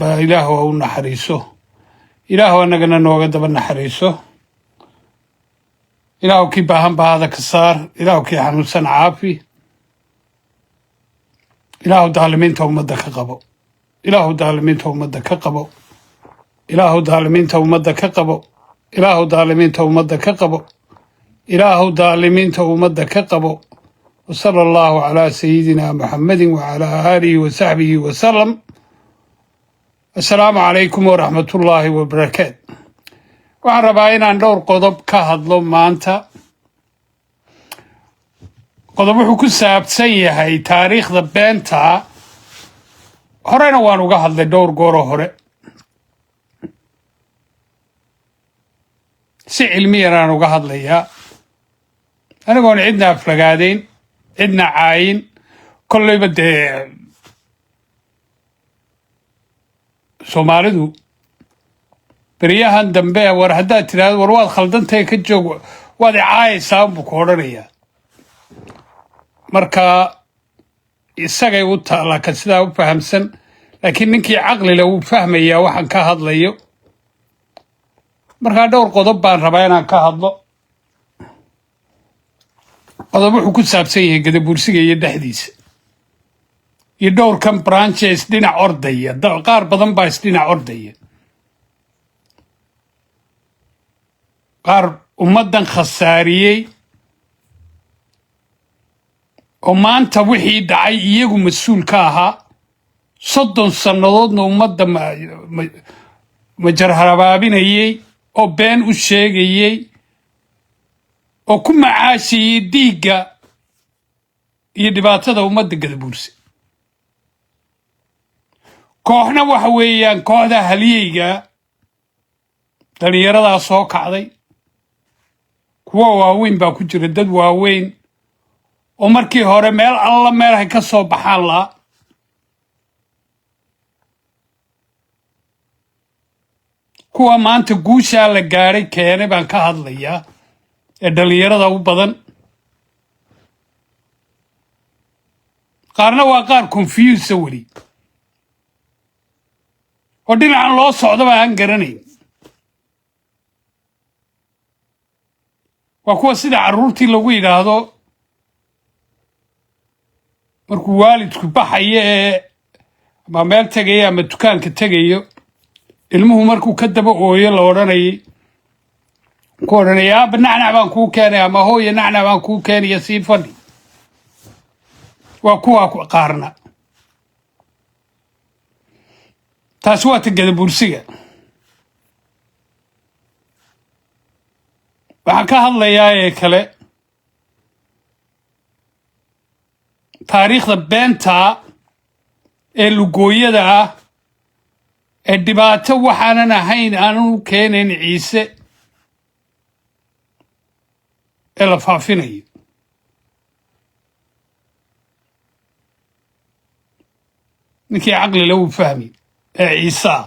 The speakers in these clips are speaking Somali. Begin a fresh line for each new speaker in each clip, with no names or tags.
Ilaahu ha u naxariiso, Ilaahu annagana nooga daba naxariiso. Ilaahu kii baahan baahada ka saar, Ilaahu kii xanuunsan caafi, Ilaahu daalimiinta ummadda ka qabo, Ilaahu daalimiinta ummadda ka qabo, Ilaahu daalimiinta ummadda ka qabo, Ilaahu daalimiinta ummadda ka qabo, Ilaahu daalimiinta ummadda ka qabo. وصلى الله على سيدنا محمد وعلى آله وصحبه وسلم. السلام عليكم ورحمة الله وبركاته. Waxaan rabaa inaan dhowr qodob ka hadlo maanta. Qodob wuxuu ku saabsan yahay taariikhda beenta. Horena waan uga hadlay dhowr gooroo hore, si cilmiyan aan uga hadlayaa, anigoon cidna aflagaadayn, cidna caayin. Kolleyba dee Soomaalidu beryahan dambe, war haddaad tidhaahdo "War waad khaldantahay, ka joog," "Waad icaayaysaa," buu ku odhanayaa. Marka isagay u taallaa ka sidaa u fahamsan, laakiin ninkii caqlile wuu fahmayaa waxaan ka hadlayo. Markaa dhowr qodob baan rabaa inaan ka hadlo. Qodob wuxuu ku saabsan yahay Gadabuursiga iyo dhexdiisa iyo dhowrkan branches dhinac ordaya. Qaar badan baa isdhinac ordaya, qaar ummaddan khasaariyey oo maanta wixii dhacay iyagu mas-uul ka ahaa, 30 sannadoodna ummadda majarharabaabinayey oo been u sheegayey oo ku macaashayey dhiigga iyo dhibaatada ummadda Gadabuurse. Kooxna waxa weeyaan kooxda halyeyga, dhalinyaradaa soo kacday. Kuwa waaweyn baa ku jira, dad waaweyn oo markii hore meel alla meelhay ka soo baxaan laa. Kuwa maanta guushaa la gaadhay keenay baan ka hadlayaa, ee dhallinyarada u badan. Qaarna waa qaar confuse weli oo dhinacan loo socdaba aan garanayn. Waa kuwa sida carruurtii lagu yidhaahdo markuu waalidku baxayo ee ama meel tegayo ama dukaanka tegayo, ilmuhu markuu ka daba ooyo la odhanayay, ku odhanaya, "Aaba, nacnac baan kuu keenay," ama "Hooya, nacnac baan kuu keenaya, sii fadhi." Waa kuwaa qaarna. Taasi waa ta Gadabuursiga. Waxaan ka hadlayaa ee kale taariikhda beentaa ee lugooyada ah ee dhibaato waxaanan ahayn aanan u keenayn Ciise ee la faafinayo. Ninkii caqlila wuu fahmi ee Ciise ah,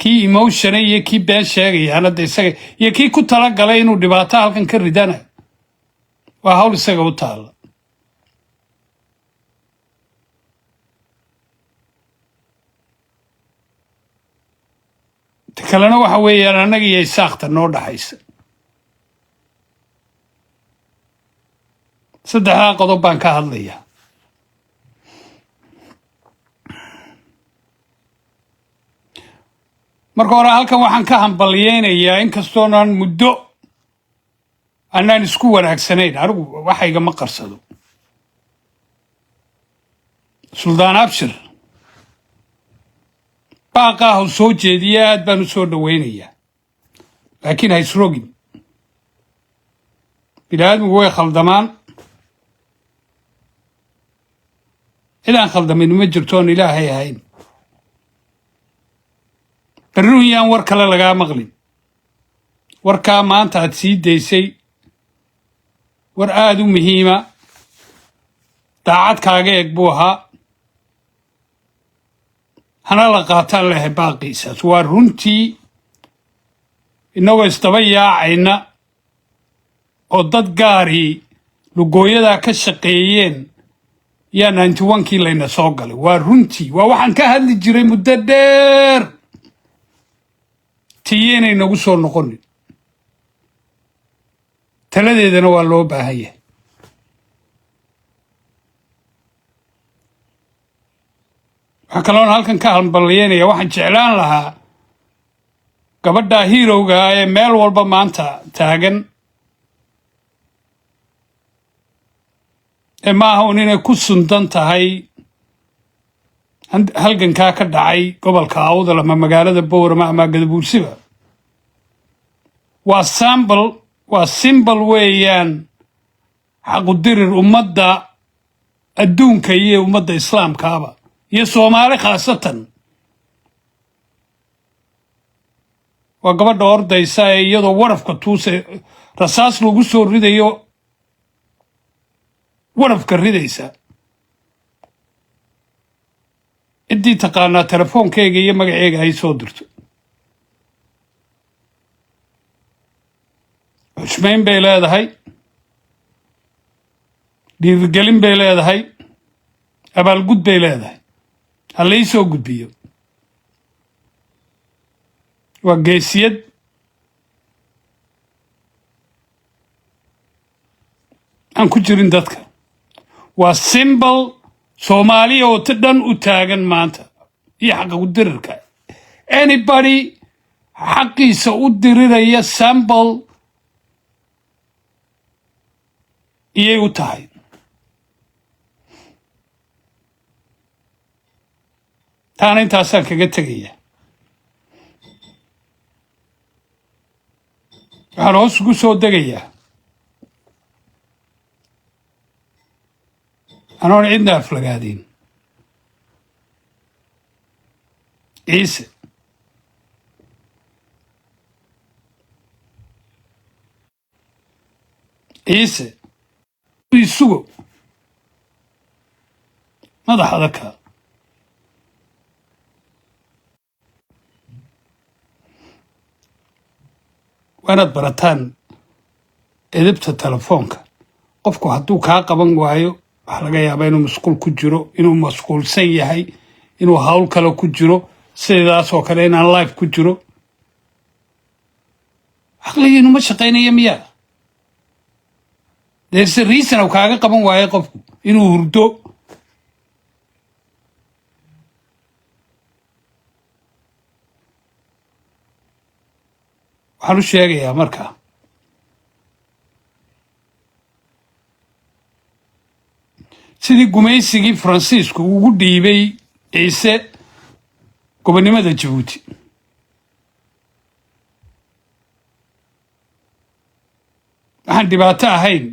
kii emotiona iyo kii been sheegaya hadda isaga iyo kii ku talagalay inuu dhibaato halkan ka ridana, waa hawl isaga u taalla. Ta kalena waxa weeyaan annaga iyo Isaaqta noo dhaxaysa. Saddexdaa qodob baan ka hadlayaa. Marka hore halkan waxaan ka hambalyeynayaa, inkastoonaan muddo annaan isku wanaagsanayn, anigu waxaygama qarsado, Suldaan Abshir. Baaqaahu soo jeediya aad baan u soo dhowaynayaa, laakiin ha isrogin. Bini aadmigu way khaldamaan, cidaan khaldamin ma jirto oon Ilaahay ahayn. Berrun yaan war kale lagaa maqlin. Warkaa maanta aad sii daysay, war aada u muhiima, daacad kaaga eg buu ahaa, hana la qaataan lehay baaqiisaas. Waa runtii innagoo isdaba yaacayna oo dad gaarii lugooyadaa ka shaqeeyeen. Yaa 91-kii layna soo galay. Waa runtii, waa waxaan ka hadli jiray muddo dheer. Tiyeynay nagu soo noqonin, taladeedana waa loo baahan yahay. Waxaa kaloon halkan ka hambalyeynaya, waxaan jeclaan lahaa gabadha hero-ga ee meel walba maanta taagan ee maaha un inay ku sundan tahay halgankaa ka dhacay gobolka Awdal ama magaalada Boorama ama Gadabuursiba. Waa symbol, waa symbol weeyaan xaqudirir ummadda adduunka iyo ummadda islaamkaaba iyo Soomaali khaasatan. Waa gabadha ordaysa ee iyadoo warafka tuuse rasaas lagu soo ridayo warafka ridaysa. Ciddii taqaanaa telefoonkeyga iyo magaceega hay soo dirto. Xushmayn bay leedahay, dhiirigelin bay leedahay, abaalgud bay leedahay. Ha lai soo gudbiyo. Waa geesiyad. Aan ku jirin dadka. Waa symbol Soomaaliya oo ti dhan u taagan maanta iyo xaqa u dirirka. Anybody xaqiisa u diriraya symbol iyay u tahay. Taana intaasaan kaga tegaya. Waxaan hoos ugu soo degayaa, anoon cidna aflagaadin, Ciise. Ciise isugo madax adagka. Waa inaad barataan edebta telefoonka. Qofku hadduu kaa qaban waayo, waxaa laga yaabaa inuu mashquul ku jiro, inuu mashquulsan yahay, inuu hawl kale ku jiro, sidaasoo kale inaan live ku jiro. Caqligiinu ma shaqaynaya miyaa? There's a reason uu kaaga qaban waayo qofku, inuu hurdo. Waxaan u sheegayaa marka sidii gumaysigii Faransiisku ugu dhiibay Ciise gobonnimada Jabuuti, waxaan dhibaato ahayn,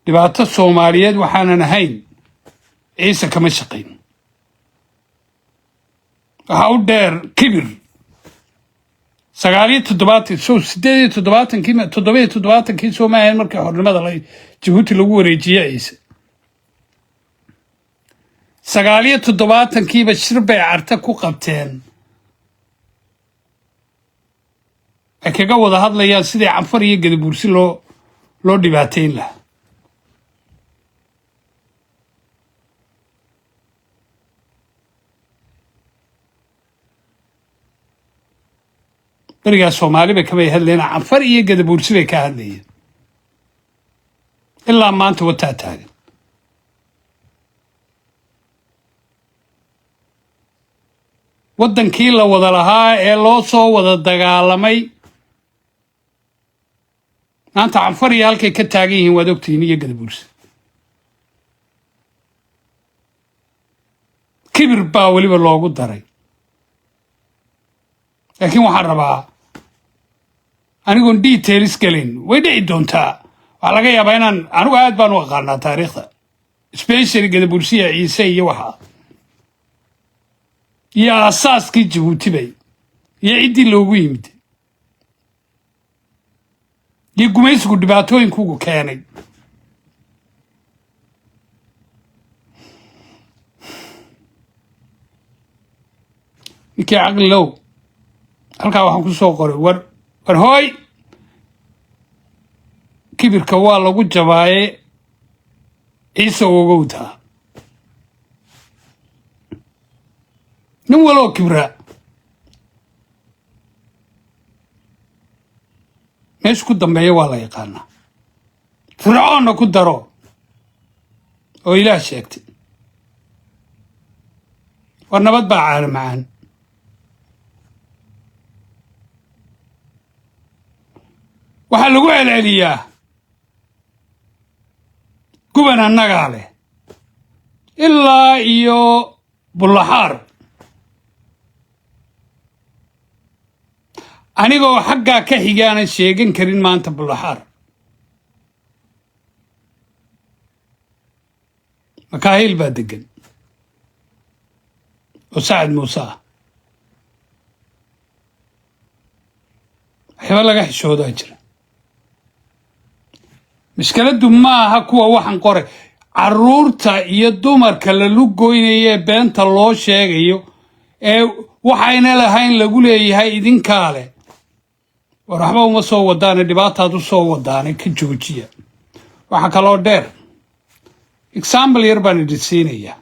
dhibaato Soomaaliyeed waxaanan ahayn, Ciise kama shaqayn. Waxaa u dheer kibir. 79, so 78-kii, 77-kii soo ma ahayn markii xornimada la Jabuuti lagu wareejiyey Ciise? 79-kiiba shir bay Carta ku qabteen ay kaga wada hadlayaan sidii Canfar iyo Gadabuursi loo dhibaateyn lahaa. Berigaas Soomaali bay kamay hadlayeen, Canfar iyo Gadabuursi bay ka hadlayeen. Ilaa maanta wataa taagan. Waddankii la wada lahaa ee loo soo wada dagaalamay, maanta Canfar iyo halkay ka taagan yihiin waad ogtihiin, iyo Gadabuursi. Kibir baa weliba loogu daray. Laakiin waxaan rabaa, anigoon details gelin, way dhici doontaa, waxaa laga yaabaa inaan anigu aad baan u aqaanaa taariikhda, especially Gadabuursiya, Ciise iyo waxa iyo aasaaskii Jabuuti bay iyo ciddii loogu yimid iyo gumaysigu dhibaatooyinkugu keenay. Ninkii caqlilow, halkaa waxaan ku soo qoray: war war hooy, kibirka waa lagu jabaaye. Ciise ogowtaa nin waloo kibraa meesha ku dambeeya waa la yaqaanaa. Fircoonna ku daro oo Ilaah sheegtay. War nabad baa caano macaan. Waxaa lagu celceliyaa guban annagaa leh ilaa iyo Bullaxaar. Anigoo xaggaa ka xigaanan sheegan karin maanta Bullaxaar. Makaahiil baa degan oo Sacad Muuse ah. Waxyaaba laga xishoodaa jira. Mashkaladdu ma aha kuwa waxaan qoray, carruurta iyo dumarka la lugoynaya ee beenta loo sheegayo ee waxayna lahayn lagu leeyahay idinkaa leh. War waxba uma soo wadaane, dhibaataad u soo wadaane, ka joojiya. Waxaa kaloo dheer, example yar baan idin siinayaa.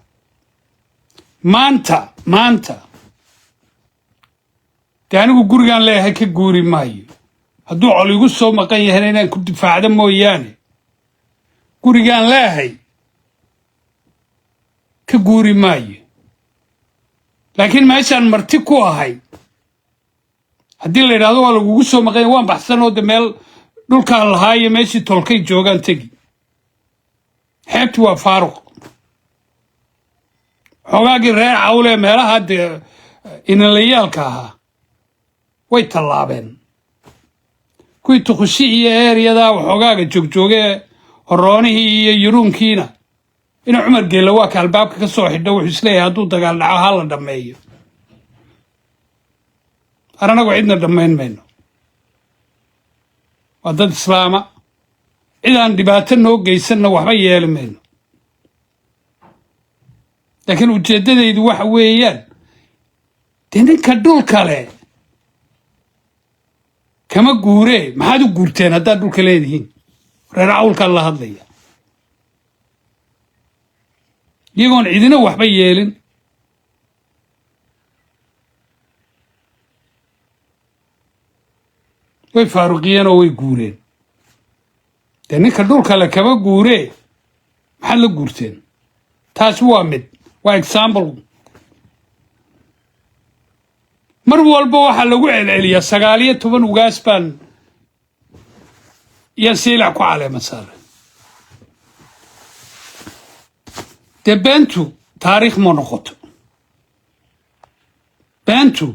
Maanta dee anigu gurigaan leeyahay ka guuri maayo. Hadduu col igu soo maqan yahayna inaan ku difaacdo mooyaane, gurigaan leeyahay ka guuri maayo. Laakiin meeshaan marti ku ahay, haddii la yidhahdo waa lagugu soo maqanya, waan baxsanoo de meel dhulkaan lahaa iyo meeshii tolkay joogaan tegi. Xeebti waa faaruq. Xoogaagii reer cawlee meelaha dee inalayaalka ahaa way tallaabeen. Kuwii Tukushi iyo eeryadaa waxoogaaga joogjoogee horoonihii iyo yuruunkiina, ina Cumar Geella waa ka albaabka ka soo xidho. Wuxuu isleeyahay hadduu dagaal dhaco ha la dhammeeyo. Anagu cidna dhammayn mayno, waa dad islaama. Cid aan dhibaato noo geysanna waxba yeeli mayno. Laakiin ujeeddadaydu waxa weeyaan, dee ninka dhulka leh kama guuree. Maxaad u guurteen haddaad dhulka leedihiin? Reer cawlkaan la hadlaya, iyagoon cidina waxba yeelin. Way faaruqiyeen oo way guureen. Dee ninka dhulka le kama guuree, maxaad la guurteen? Taasi waa mid, waa example. Mar walba waxaa lagu celceliyaa 19 ugaas baan yaan Saylac ku caleema saaray. Dee beentu taariikh ma noqoto, beentu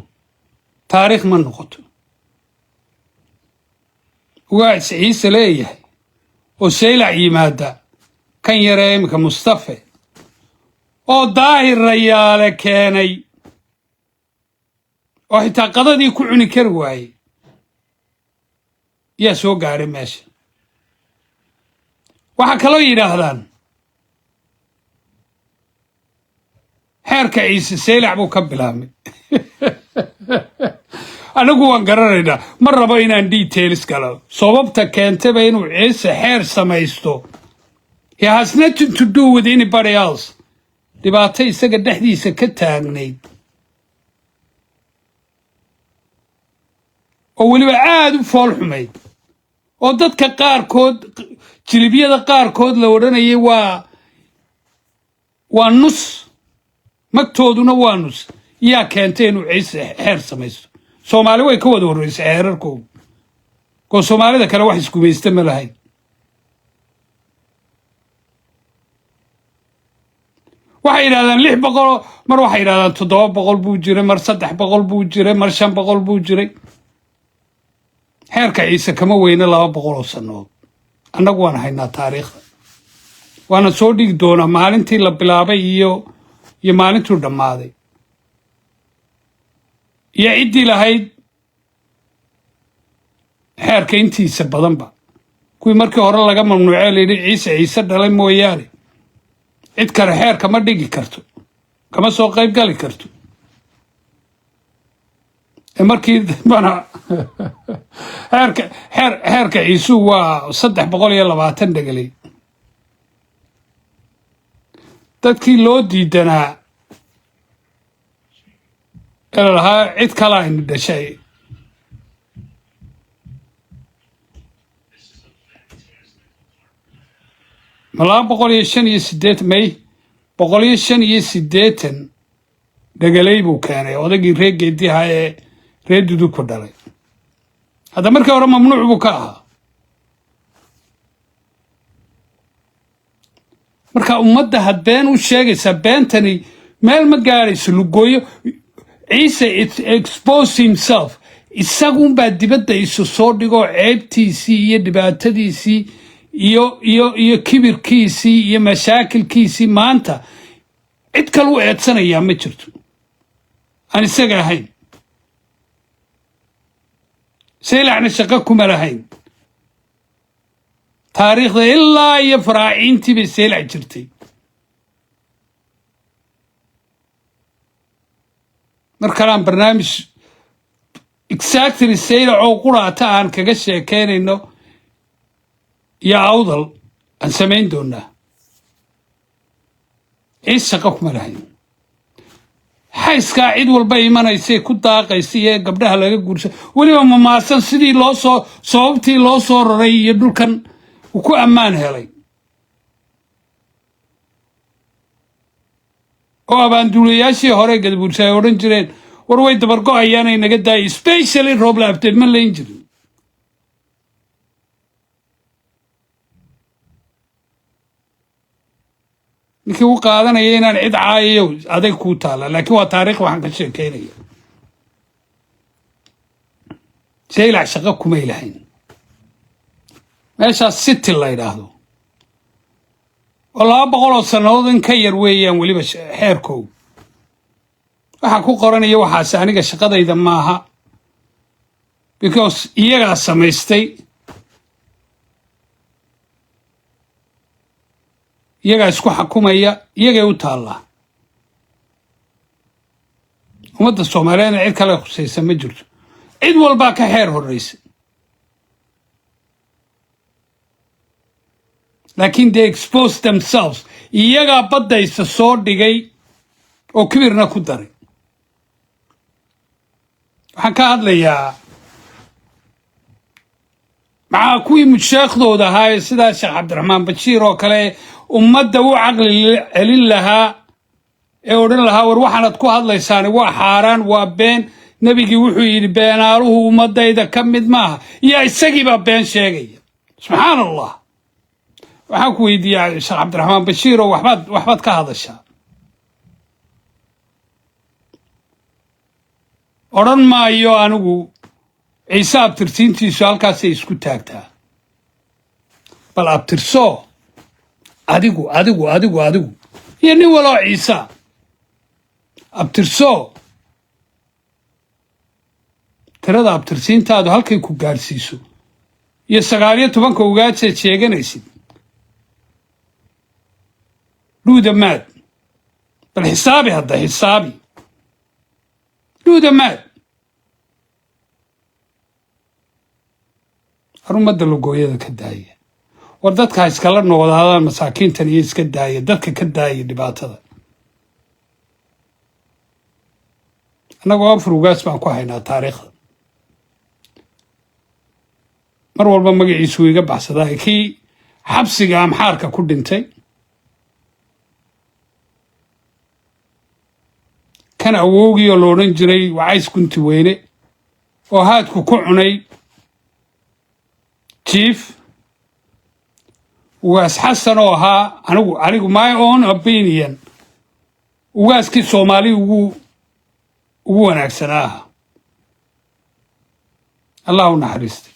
taariikh ma noqoto. Ugaas Ciise leeyahay oo Saylac yimaada, kan yaree iminka Mustafe oo Daahir Rayaale keenay oo xitaa qadadii ku cuni kari waayey yaa soo gaadhay meesha. Waxaa kaloo yidhaahdaan xeerka Ciise Saylac buu ka bilaabmay. Anigu waan garanaynaa, ma rabo inaan details galo. Sababta keentaba inuu Ciise xeer samaysto, he has nothing to do with anybody else. Dhibaato isaga dhexdiisa ka taagnayd oo weliba aada u fool xumayd, oo dadka qaarkood, jilibyada qaarkood la odhanayay waa nus, magtooduna waa nus, yaa keentay inuu Ciise xeer samaysto. Soomaali way ka wada horreysay xeerarkoodu, oo soomaalida kale wax isgumaysta ma lahayn. Waxay yidhahdaan 600, mar waxay yidhahdaan 700 buu jiray, mar 300 buu jiray, mar 500 buu jiray. Xeerka Ciise kama weyne 200 oo sannadood. Annagu waan haynaa taariikhda, waana soo dhigi doonaa maalintii la bilaabay iyo maalintuu dhammaaday iyo ciddii lahayd xeerka intiisa badanba. Kuwii markii hore laga mamnuucee layidhi Ciise Ciise dhalay mooyaane cid kale xeerka ma dhigi karto, kama soo qayb gali karto. Ee markii dambana xeerka Ciisuu waa 320 dhegelay. Dadkii loo diidanaa ee la lahaa cid kale aynu dhashay, ma 285 may 185 dhegaley buu keenay odaygii reer Geediha ee reer Dudubku dhalay. Hadda markii hore mamnuuc buu ka ahaa. Marka ummadda had been u sheegaysaa, beentani meel ma gaadhayso. Lugooyo Ciise expose himself, isagunbaa dibadda isu soo dhigoo ceebtiisii iyo dhibaatadiisii iyo kibirkiisii iyo mashaakilkiisii. Maanta cid kale u eedsanayaa ma jirto aan isaga ahayn. Saylacna shaqo kuma lahayn taariikhda, ilaa iyo faraaciintii bay Saylac jirtay. Mar kalean barnaamij exactly Saylac oo quraata aan kaga sheekaynayno iyo Awdal aan samayn doonaa. Ciis shaqo kuma lahayn. Xayskaa cid walba imanaysay ku daaqaysa iyo gabdhaha laga guursa, weliba mamaasan sidii loo soo sababtii loo soo raray iyo dhulkan uu ku ammaan helay oo abaanduulayaashii hore Gadabuursa ay odhan jireen, "War way dabargo-ayaanay, naga daayay." Specially Rooble Abteed ma layn jirin. Ninkii u qaadanaya inaan cid caayayo, adag kuu taalla, laakiin waa taariikh waxaan ka sheekaynaya. Saylac shaqo kumay lahayn. Meeshaas City la yidhaahdo oo 200 oo sannadood in ka yar weeyaan. Weliba xeerkow waxaa ku qoranaya waxaase aniga shaqadayda maaha, because iyagaa samaystay, iyagaa isku xakumaya, iyagay u taallaa. Ummadda Soomaaliyeedna cid kale khusaysa ma jirto, cid walbaa ka xeer horraysa, laakiin they expose themselves. Iyagaa baddaysa soo dhigay oo kibirna ku daray. Waxaan ka hadlayaa maxaa kuwii musheekhdooda ahaa ee sidaa Sheekh Cabdiraxmaan Bashiir oo kale ummadda u caqli celin lahaa ee odhan lahaa, "War waxaanad ku hadlaysaani waa xaaraan, waa been. Nebigii wuxuu yidhi beenaaluhu ummadayda ka mid maaha," iyo isagiibaa been sheegaya. Subxaan Allah. Waxaan ku weydiiyaa, Sheekh Cabdiraxmaan Bashiir, oo waxbaad ka hadashaa, odhan maayo anigu. Ciise abtirsiintiisu halkaasay isku taagtaa. Bal abtirsoo adigu, adigu, adigu, adigu iyo nin waloo Ciisa abtirsoo, tirada abtirsiintaadu halkay ku gaadhsiiso iyo 19-ka ugaajeed sheeganaysid. Dhuuda maad bal xisaabi hadda, xisaabi dhuuda maad. Arummadda lugooyada ka daaya. War dadka ha iskala noqdaadaan masaakiintan iyo iska daaya, dadka ka daaya dhibaatada. Annagoo afar ugaas baan ku haynaa taariikhda. Mar walba magaciisu iga baxsadaa, kii xabsiga Amxaarka ku dhintay, kan awowgii oo la odhan jiray Wacays Gunti Weyne oo haadku ku cunay jiif, Ugaas Xasan oo ahaa, anigu my own opinion, ugaaskii Soomaali ugu wanaagsanaa aha, Allah u naxariistay,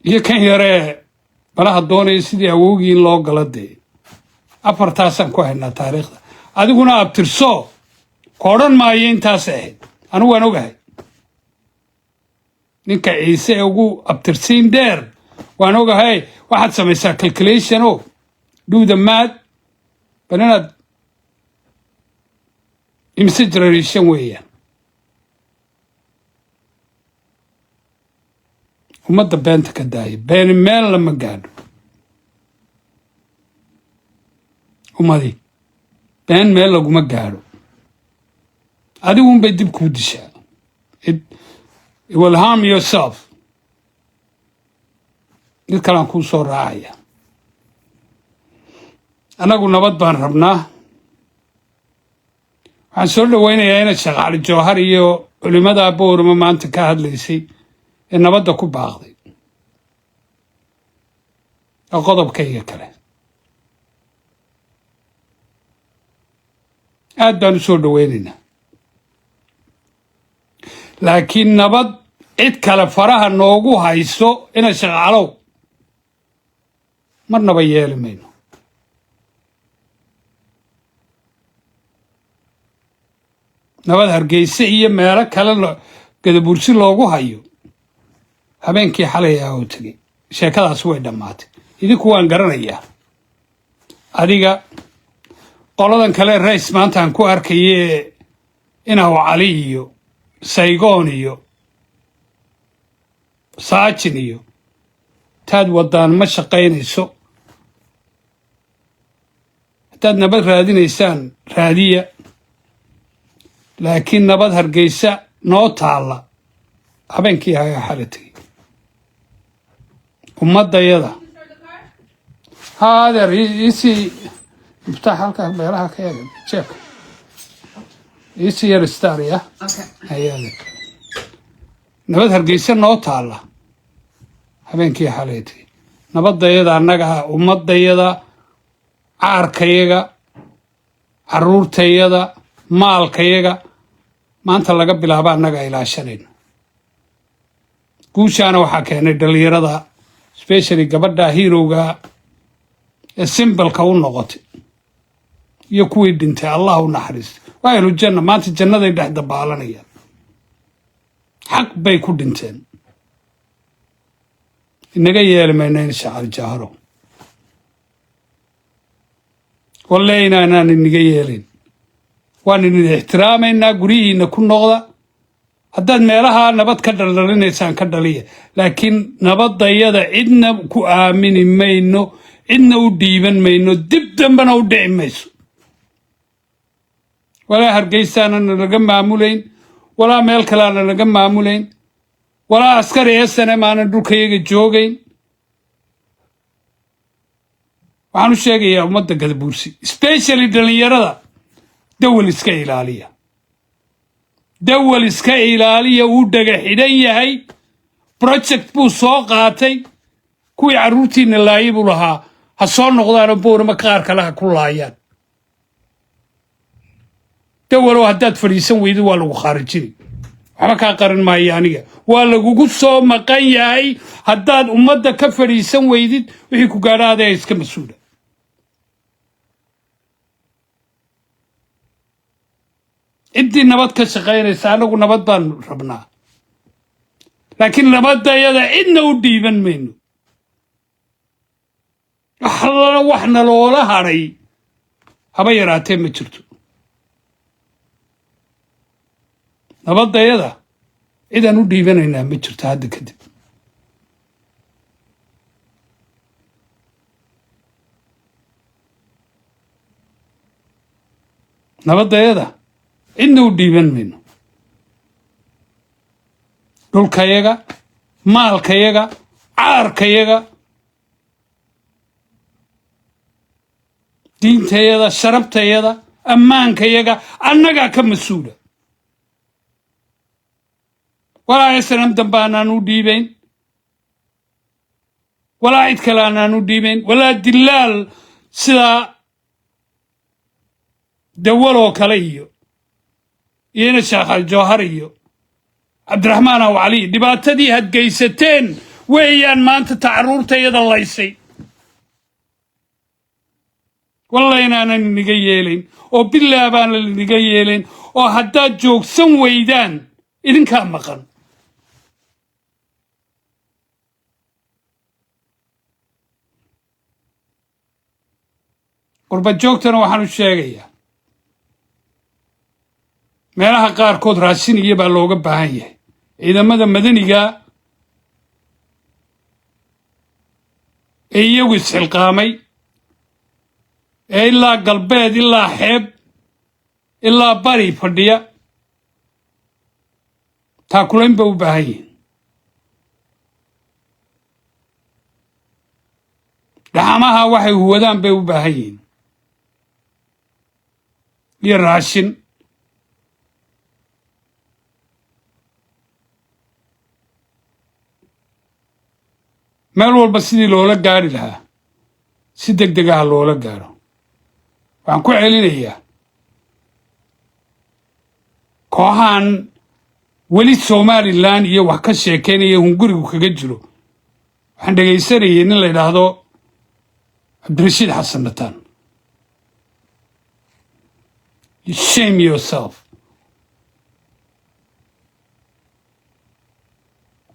iyo kan yaree balaha doonaya sidii awowgii in loo galo. Dee afartaasaan ku haynaa taariikhda. Adiguna abtirsoo, ku odhan maayo intaas ahayd. Anigu waan ogahay ninka Ciise ee ugu abtirsiin dheer, waan ogahay. Waxaad samaysaa calculation o do the math. Bal inaad imise generation weeyaan. Ummadda beenta ka daaya, beeni meel lama gaadho. Ummadi been meel laguma gaadho, adigunbay dib kuu dishaa. It will harm yourself. Mid kalean kuu soo raacaya. Annagu nabad baan rabnaa. Waxaan soo dhoweynayaa inaad Sheekh Cali Jawhar iyo culimada Boorama maanta ka hadlaysay ee nabadda ku baaqday oo qodobkayga kale aad baan u soo dhoweynaynaa, laakiin nabad cid kale faraha noogu hayso ina Sheekh Calow marnaba yeeli mayno. Nabad Hargeyse iyo meelo kale Gadabursi loogu hayo habeenkii xalay ah oo tegey, sheekadaasi way dhammaatay. Idinku waan garanayaa. Adiga qoladan kale rays maantaan ku arkaye inaw Cali iyo Saygoon iyo Saajin iyo taad waddaan ma shaqaynayso. Haddaad nabad raadinaysaan, raadiya, laakiin nabad Hargeysa noo taalla habeenkii ayaa xala tegey. Ummaddayada ha adeer iisii miftaax halka meelaha ka eega jeebka iisii yar stariya. Haye adeer, nabad Hargeysa noo taalla habeenkii xalay tegey. Nabaddayada annaga, ummaddayada, caarkayaga, carruurtayada, maalkayaga maanta laga bilaabo annaga ilaashanayno. Guushaana waxaa keenay dhallinyarada, specially gabadha heroga ee symbolka u noqotay iyo kuwii dhintay, Allah u naxariistay, waa ahlu janna. Maanta jannaday dhex dabaalanayaan, xaq bay ku dhinteen. Inaga yeeli mayno in Shacal Jahro walle inaanaan inaga yeelin. Waan idin ixtiraamaynaa. Guryihiina ku noqda. Haddaad meelaha nabad ka dhaldhalinaysaan, ka dhaliya, laakiin nabadayada cidna ku aamini mayno, cidna u dhiiban mayno, dib dambena u dhici mayso. Walaa Hargeysaana laga maamulayn, walaa meel kaleana laga maamulayn, walaa askari SNM aanan dhulkayaga joogayn. Waxaan u sheegayaa ummadda Gadabuursi, specially dhallinyarada, dawal iska ilaaliya, dawal iska ilaaliya. Uu dhaga xidhan yahay, project buu soo qaatay. Kuwii carruurtiina laayay buu lahaa ha soo noqdaanoo Boorama qaar kale ha ku laayaan. Dawalow, haddaad fadhiisan weydo waa lagu khaarijini. Waxba kaa qaran maayo aniga, waa lagugu soo maqan yahay. Haddaad ummadda ka fadhiisan weydid, wixii ku gaadha adaa iska mas-uula. Ciddii nabad ka shaqaynaysa, annagu nabad baanu rabnaa, laakiin nabadayada cidna u dhiiban mayno. Waxlana wax naloola hadhay haba yaraatee ma jirto. Nabadayada cidaan u dhiibanaynaa ma jirto hadda kadib. Nabadayada cidna u dhiiban mayno. Dhulkayaga, maalkayaga, caarkayaga, diintayada, sharabtayada, ammaankayaga annagaa ka mas-uula. Walaa SNM dambe aanaan u dhiibayn, walaa cid kale aanaan u dhiibayn, walaa dilaal sidaa dawaloo kale iyo ina Sheekh Aljawhar iyo Cabdiraxmaan Aw Cali. Dhibaatadii had geysateen weeyaan maanta ta carruurtayada laysay. Walla inaanan iniga yeelayn, oo bilaa baanan iniga yeelayn, oo haddaad joogsan weydaan idinkaa maqan. Qurba joogtana waxaan u sheegayaa, meelaha qaarkood raashin iyo baa looga baahan yahay ciidamada madaniga ee iyagu isxilqaamay Ee ilaa galbeed, ilaa xeeb, ilaa bari fadhiya, taakulayn bay u baahan yihiin. Dhaxamaha waxay huwadaan bay u baahan yihiin iyo raashin. Meel walba sidii loola gaari lahaa si deg deg ah loola gaaro. Waxaan ku celinayaa kooxahan weli Somalilan iyo wax ka sheekaynaya, hungurigu kaga jiro. Waxaan dhegaysanayay nin la yidhaahdo Cabdirashiid Xasan Dhataan. Shame yourself.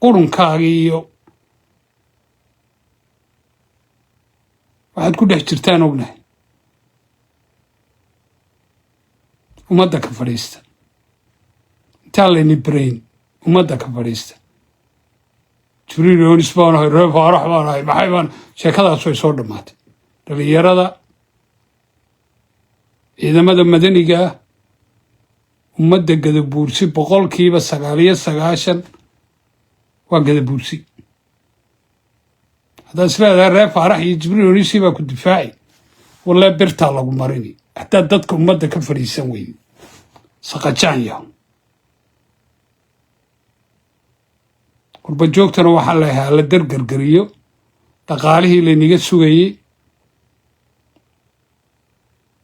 Qurunkaagi iyo waxaad ku dhex jirtaan ognahay. Ummadda ka fadhiista intaan layni barayn. Ummadda ka fadhiista. Jibriil Yoonis baan ahay, Reer Faarax baan ahay, maxay baan, sheekadaas way soo dhammaatay. Dhalinyarada, ciidamada madaniga ah, ummadda Gadabuursi 99% waa Gadabuursi. Haddaad isleedahay Reer Faarax iyo Jibriil Yonisi baa ku difaaci, walle birtaa lagu marini hataa dadka ummadda ka fadhiisan weyne. Saqajaan yaho. Qurba joogtana waxaa leeyahay la dergergeriyo dhaqaalihii laynaga sugayey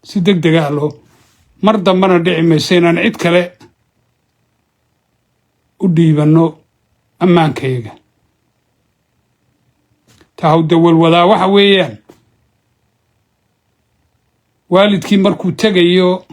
si deg deg ah loo. Mar dambena dhici mayso inaan cid kale u dhiibanno ammaankayaga. Tahawdawalwadaa waxa weeyaan waalidkii markuu tegayo